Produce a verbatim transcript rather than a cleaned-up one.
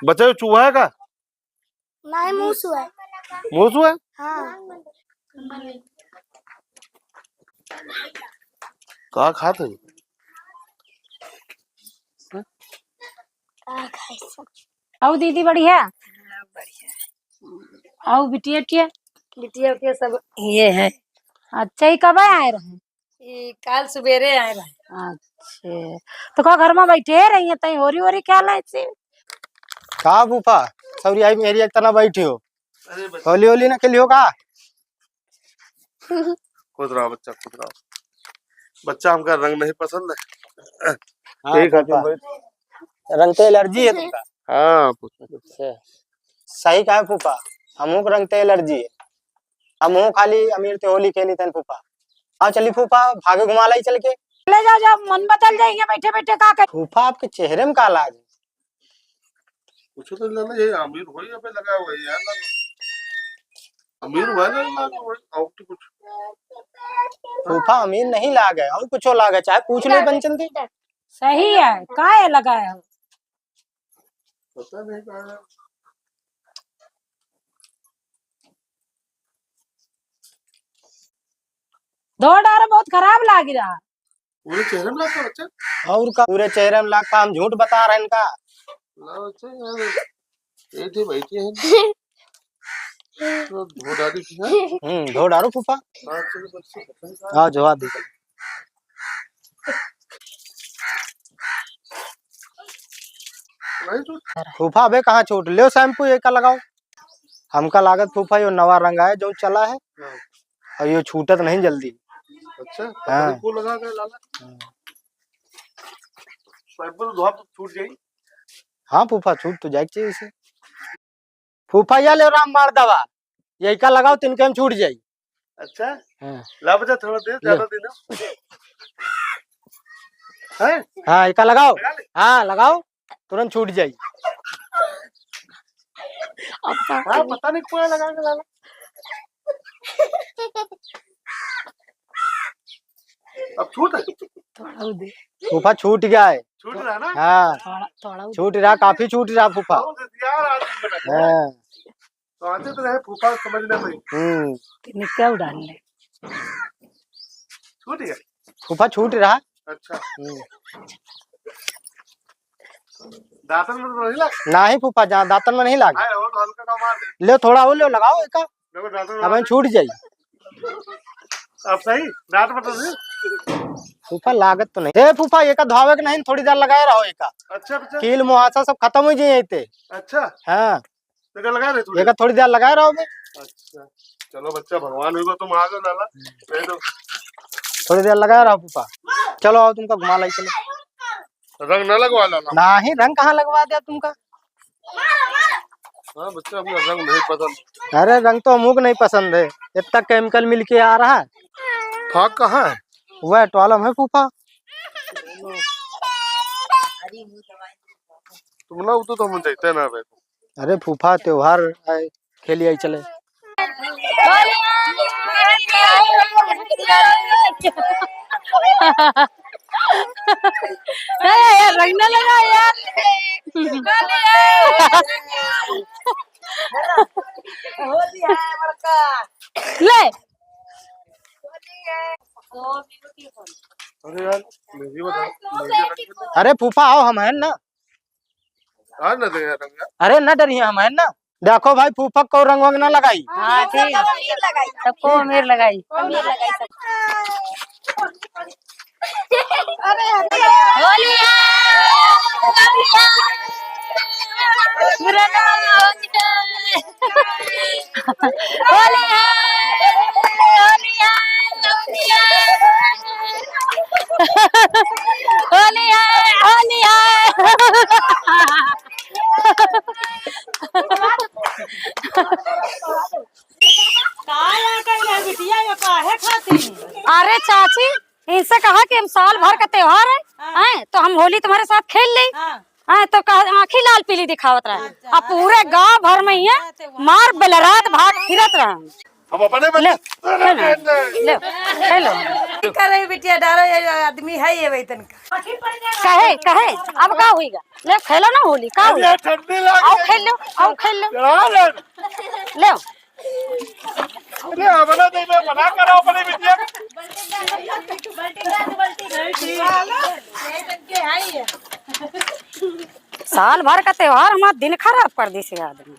बच्चा, ये चूहा है का? नहीं, मूसू है। मूसू है? हाँ। का खात है? का खाई सब? अउ दीदी बढ़िया? हाँ, बढ़िया। अउ बिटिया टिया? बिटिया उटिया सब ये है। अच्छा, ये कब आए रहे? ई काल सुबेरे आए रहे। अच्छा, तो का घर में बैठे रही है, तई होरी वोरी क्या लाई सी? का फूफा, सौरी आई मेरी एक तना बैठी हो? अरे बच्चा। होली होली ना खेलियो का? खुश रहो बच्चा, खुश रहो। बच्चा, हमका रंग नहीं पसंद है। हाँ, यही खातिर फूफा। बैठ- रंग ते एलर्जी है तुमका? हाँ, फूफा। अच्छा, सही कहा फूफा, हमहू के रंग ते एलर्जी है। हमहू खाली अमीर ते होली खेली तन फूफा। आओ चली फूफा, भागे घुमा लाई चल के। ले जाओ, जाओ, मन बदल जाई, यहाँ बैठे बैठे का कर। फूफा, आपके चेहरे में का लाग? कुछ तो ना, ये अमीर होई, अबे लगा हुआ है यार, लगा। अमीर हुआ ना, लगा हुआ है, और तो कुछ। फूफा, अमीर नहीं लागे, और कुछ लागे, चाहे पूछ ले पंचन दी। सही है, का है लगाया हो? पता नहीं कहाँ है। धो डारो, बहुत खराब लाग रहा। पूरे चेहरे में लागता बच्चा? और का, पूरे चेहरे में लागता, हम झूठ बता रहे हैं इनका। ना बच्चा, यार, ये थे बैठे हैं। तो धो डारी थी ना? हम्म, धो डारो फूफा। हाँ, चलो, बच्चा, पता नहीं कहाँ है। हाँ, जो आ दी। नहीं तो फूफा, अबे कहाँ छूट? लेव शैम्पू, ये का लगाओ। हमका लागत फूफा, यो नवा रंग आए, जो चला है, हाँ। और यो छूटत नहीं जल्दी। अच्छा, तो हाँ। कभी को लगा के लाला? हाँ। शैम्पू तो धोआ तो छूट जाई। हाँ फूफा, छूट तो जाए के चाहिए इसे। फूफा, या ले रामबाण दवा, यही का लगाओ, तिनके में छूट जाई। अच्छा? हाँ। ला बच्चा, थोड़ा दे, ले। ज्यादा दे ना। हैं? हाँ, यही का लगाओ। लगा ले। हाँ, लगाओ, तुरंत छूट जाई। अब का हाँ, करी? पता नहीं कौन लगा के लाला। अब छूट है? थोड़ा दे। फूफा, छूट गया है। छूट रहा ना? हाँ। थोड़ा, थोड़ा छूट रहा, काफी छूट रहा फूफा। बहुत होशियार आदमी बना है। हाँ। तो आते तो रहे फूफा, समझ में नहीं। हम्म। तिने क्या उड़ान ले? छूट गया? फूफा, छूट रहा। अच्छा। हम्म। दातन में तो नहीं लगा? नहीं फूफा, जा, दातन में नहीं लगा। आए, और हल्का सा मार दे। ले, थोड़ा और ले, लगाओ एका। देखो, दातन में अब छूट जाई। अब सही, दांत में तो नहीं। फूफा, लागत तो नहीं। ए फूफा, एका धोवे के नहीं, थोड़ी देर लगाए रहो एका। अच्छा, अच्छा। कील मुहासा सब खत्म हो जाए ते। अच्छा। हाँ। तो क्या लगा रहे थोड़ी? एका थोड़ी देर लगाए रहो बे। अच्छा, चलो बच्चा, भगवान होगा, तुम आ जाओ लाला। दे दो। थोड़ी देर लगाए रहो फूफा। चलो, आओ, तुमका घुमा लाई, चलो। रंग ना लगवा लाला। नहीं, रंग कहाँ लगवा दिया तुमका? हाँ बच्चा, अपना रंग नहीं पसंद। अरे, रंग तो हमको नहीं पसंद है, इतना केमिकल मिल के आ रहा है। फाग कहाँ है? वह टॉलम है फूफा। तुम ना उतो तो हम जैते ना बे। अरे फूफा, त्योहार आए, खेली आई चले। अरे यार, रंग ना लगा यार। ले। अरे यार, मेरी बता, मेरी बता। अरे फूफा, आओ, हम हैं ना। आ ना दे यार, रंग यार। अरे ना डरिए, हम हैं ना। देखो भाई, फूफा को रंग वंग ना लगाई। हाँ, ठीक। सबको अमीर लगाई। अमीर लगाई सब। अरे, अरे। होली है, होली है। होली है, होली है, होली है। होली है, होली है। का यहाँ कइले बिटिया, ये काहे खाती? अरे चाची, इनसे कहा कि हम साल भर का त्योहार है, हाँ। हैं, तो हम होली तुम्हारे साथ खेल ले। हाँ। हैं, तो कहा, आँखी लाल पीली दिखावत रहे। अच्छा, अब पूरे गांव भर में ये हाँ, त्योहार मार बलरात भाग फिरत रहे। हम अपने ले, बच्चे ले ना, ले, ले लो। करे बिटिया, डारो, ये आदमी है ये वही तनका। कहे, कहे, अब का होइगा? ले, खेलो ना होली, का होइगा? अरे, ठंडी लाग आओ रही। खेल लो, आओ खेल लो। चला रे। ले। अरे, अपना दे दे, मना करो अपने बिटिया। साल भर का त्योहार हमार दिन खराब कर दिस आदमी।